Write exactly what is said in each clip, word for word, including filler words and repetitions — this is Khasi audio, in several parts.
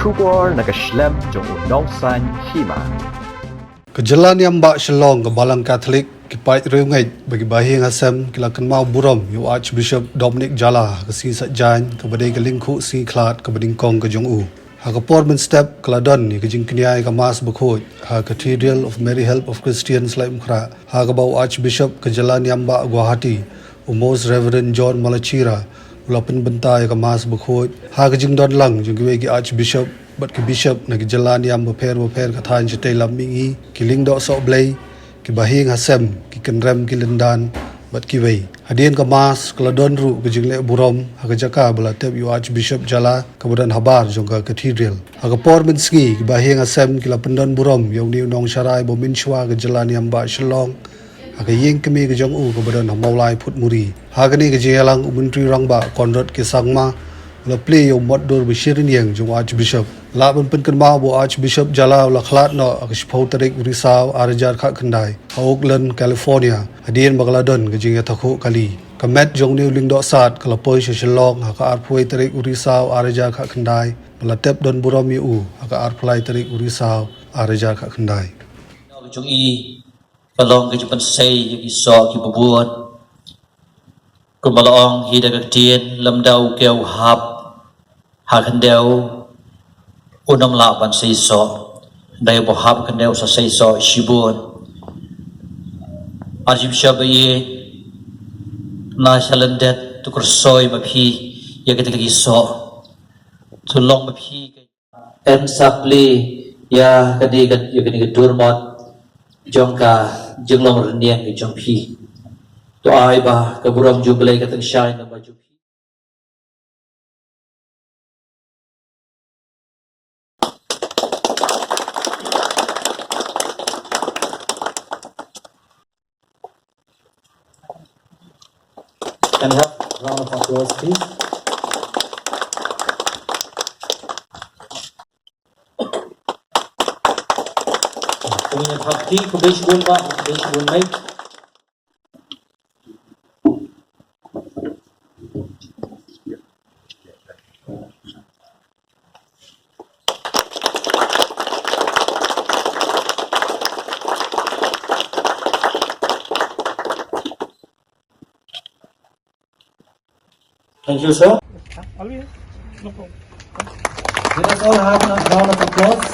Khubor na ka shlem jong u Nongsaiñ Hima. Ka Jylla Niam Bah Shillong, ka Balang Katholik, ki paid riewngeit bad ki bahaïing hasem ki la kynmaw burom ïa u Archbishop Dominic Jala ha ka sngi Saitjaiñ, kaba dei ka lyngkhuh sngi khlad kaba nyngkong ka jong u. Ha ka por mynstep ka la don ïa ka jingkñia ïa ka Mass bakhuid ha Cathedral of Mary Help of Christians, Laitumkhrah, ha kaba u Archbishop ka Jylla Niam Bah Guwahati, u Most Reverend John Malachira, u la pynbynta ïa ka Mass bakhuid ha ka jingdon lang jong kiwei ki Archbishop bad ki Bishop na ki jylla niam bapher bapher, ka thaiñ shatei lam mihngi, ki lyngdoh sohblei, ki bahaïing hasem, ki kynrem ki lyndan bad kiwei. Hadien ka Mass ka la don ruh ka jingleh burom ha ka jaka ba la tep ïa u Archbishop Jala, kaba don habar jong ka Cathedral. Ha ka por mynsngi, ki bahaïing hasem ki la pyndon burom ïa une u nongsharai ba mynshwa ka Jylla Niam Bah Shillong ha ka ïing kmie ka jong u kaba don ha Mawlai Phutmuri. Ha kane ka jingïalang, u Myntri Rangbah Conrad K Sangma u la plie ïa u mot dur ba shi rynïeng jong u Archbishop. Lah ban pynkynmaw ba u Archbishop Jala u la khlad noh ha ka shiphew tarik u Risaw ar hajar khatkhyndai ha Oakland, California, hadien ba ka la don ka jingïatakhuh kali. Ka met jong une u lyngdoh sad ka la poi sha Shillong ha ka arphew wei tarik u Risaw ar hajar khatkhyndai, ba la tep don burom ïa u ha ka arphew lai tarik u Risaw ar hajar khatkhyndai. Ka jong i ka long ka jingpynsei ïa ki soh kiba bun. Kumba la ong hi da ka ktien, lymda u kew hap ha khyndew, un ym lah ban sei soh. Hynrei ba hap khyndew sa sei soh shibun. Archbishop ba ïeit, na sha lyndet to kyrsoi ma phi ïa kita ki soh. To long ma phi ka Em sa plie ïa kane ka, ïa kane ka dur mot jong ka jinglong rynïeng ka jong phi. To ai ba ka burom jong U Blei ka tyngshaiñ lyngba jong phi. Can we have a round of applause, please? Khublei shibun, khublei shibun, khublei shibun, mate. Thank you, sir. Let us all have a round of applause.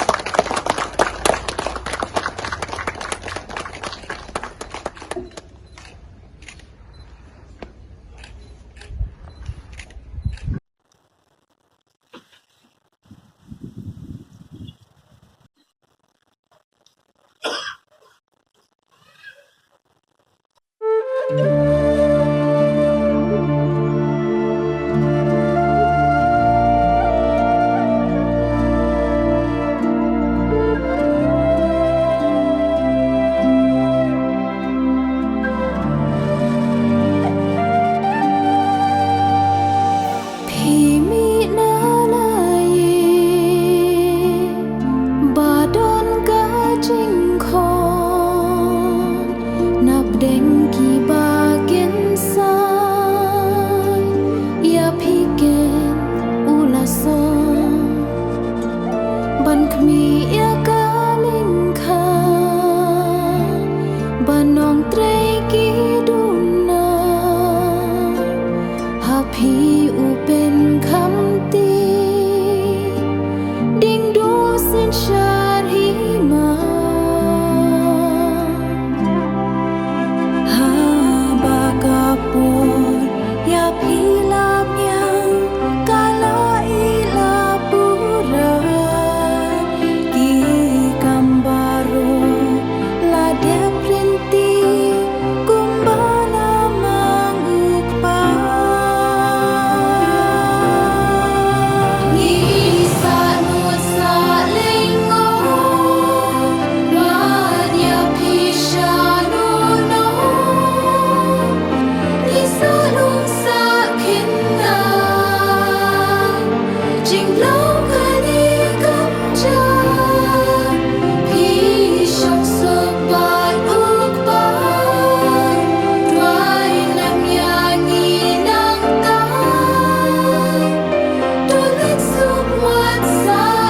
Phi mih na la ïing ba don ka jingkhon, napdeng kiba kynsai ïa phi ken u la song ban khmih ïa ka lyngkha ba nongtrei ki duna. Ha phi u Pynkham Ti, ding duh synshar hi ma. Haba ka por ïa phi la biang, ka la ïa la pura, ki kam baroh la dep rynti kumba la mang u Kpa. Ngi sah nud sah lyngngoh, wat ïa phi shah noh noh. Ngi sah lum sah khynnah, jingpynlong kane kam ja. Phi shong suk bad u Kpa, duwai lem ïa ngi nangta. To leit suk wat sah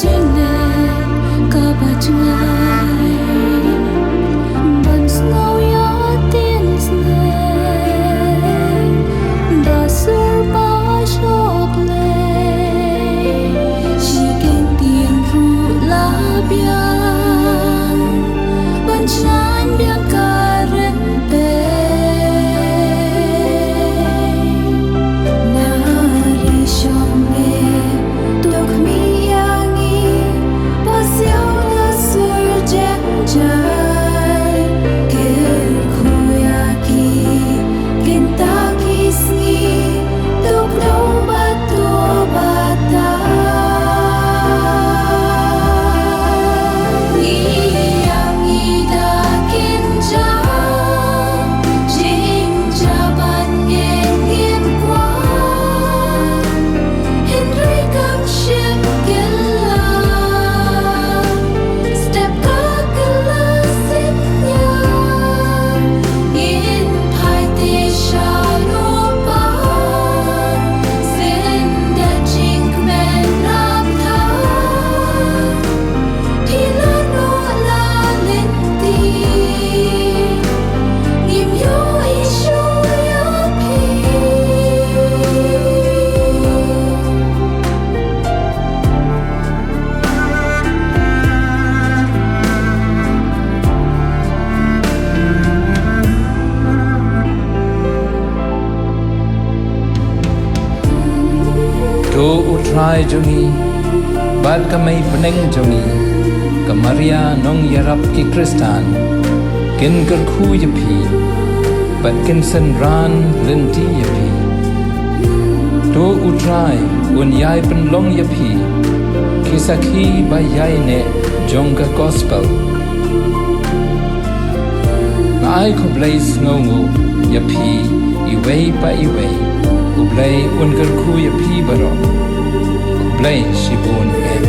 Jingleh kaba jngai ban sngew ïa ktien sneng da sur ba shong Blei. Shi kyntien ruh la biang ban shngaiñ biang ka rympei. Na ri shong ne Dok mi ïa ngi, ba siaw da sur jynjar, kyrkhu ïa ki, kynta ki sngi, dok no ba to ba ta. Ngi ïa ngi da kynja, jingja ban ngin ngin kwah. Hynrei kam shym kylla. Step ka kylla synñia. Ngin phai te sha lypa. Synda jingkmen raptha. Phi la noh la lynti. Ngim ïohi shuh ïa phi. To U Trai jong ngi bad ka Mei Bneng jong ngi, ka Maria Nongïarap ki Khristan, kin kyrkhu ïa phi bad kin synran lynti ïa phi. To U Trai un ïai pynlong ïa phi ki sakhi ba ïaineh jong ka Gospel. Nga ai khublei sngewnguh ïa phi iwei pa iwei. U Blei un kyrkhu ïa phi baroh. Khublei shibun eh.